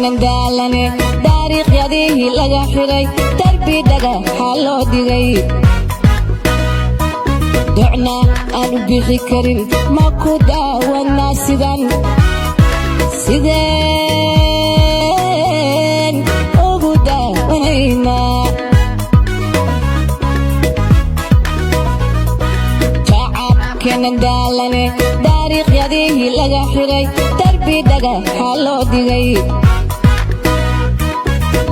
Shacabkeennan daalane, taariikhyadihii laga xidhay, darbi dhagaxaa loo dhigay, docna aanu bixi karin, ma ku daawanaa sidan? Sideen ugu daawanaynaa? Shacabkeennan daalane, taariikhyadihii laga xidhay, darbi dhagaxaa loo dhigay,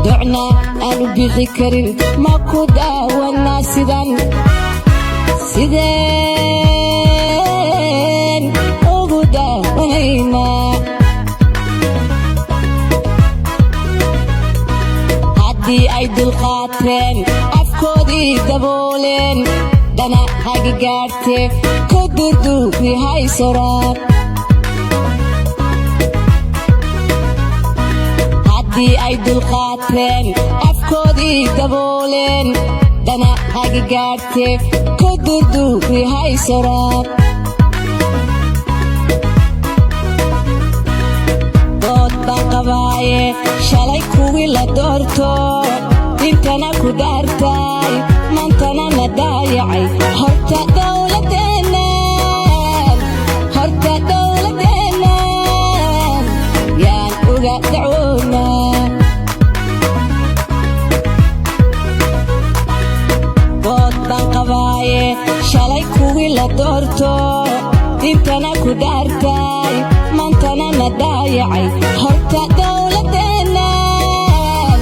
docna aanu bixi karin, ma ku daawanaa sidan? Sideen ugu daawanaynaa? Haddii ay dulqaateen, afkoodii dabooleen, dana hagi gaadhte, ku durduuri haysoraan. Haddii ay dulqaateen, afkoodii dabooleen, dana hagi gaadhte, ku durduuri haysoraan. Dood baan qabaaye, shalay kuwii la doorto, intana ku dhaartay, maantana na daayacay, horta dowladeennan, horta dowladeennan yaan uga dacwoonaa? Dood baan qabaaye, shalay kuwii la doorto, intana ku dhaartay, maantana na daayacay, horta dowladeennan,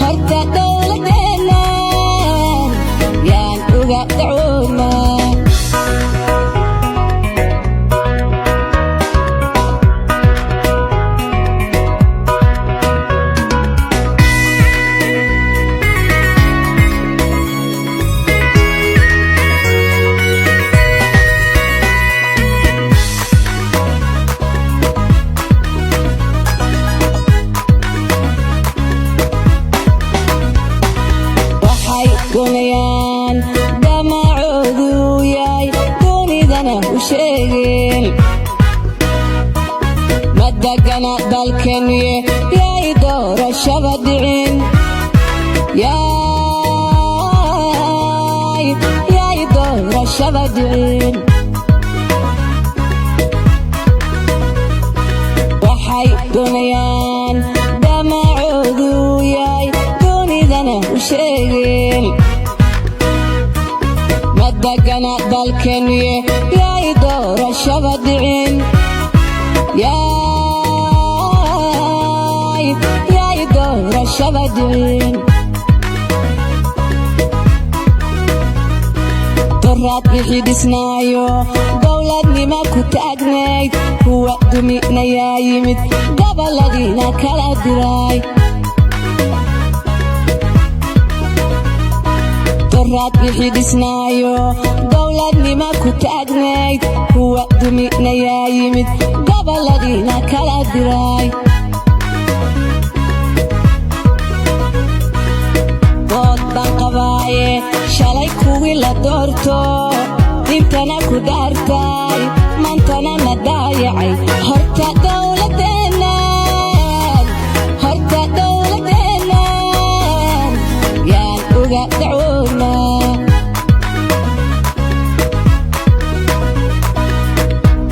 horta dowladeennan yaan uga dacwoonaa? Waxay doonayaan damacoodu yahay, doonidana u sheegeen, ma degana dalkeeniye, yay doorashaba dhicin, yay doorashaba dhicin. Waxay doonayaan damacoodu yahay, doonidana u sheegeen, ma degana dalkeeniye, yay doorashaba dhicin, yay doorashaba dhicin. Doraad wixii dhisnaayo dowladnima ku taagnayd, kuwa duminayaa yimid, goboladiina kala diray. Doraad wixii dhisnaayo dowladnima ku taagnayd, kuwa duminayaa yimid, goboladiina kala diray. Dood baan qabaaye, shalay kuwii la doorto, intana ku dhaartay, maantana na daayacay, horta dowladeennan, horta dowladeennan yaan uga dacwoonaa?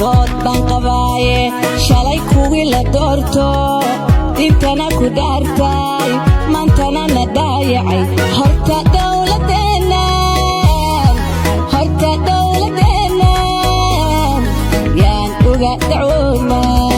Dood baan qabaaye, shalay kuwii la doorto, intana ku dhaartay, maantana na daayacay, horta dowladeennan, horta dowladeennan yaan uga dacwoonaa?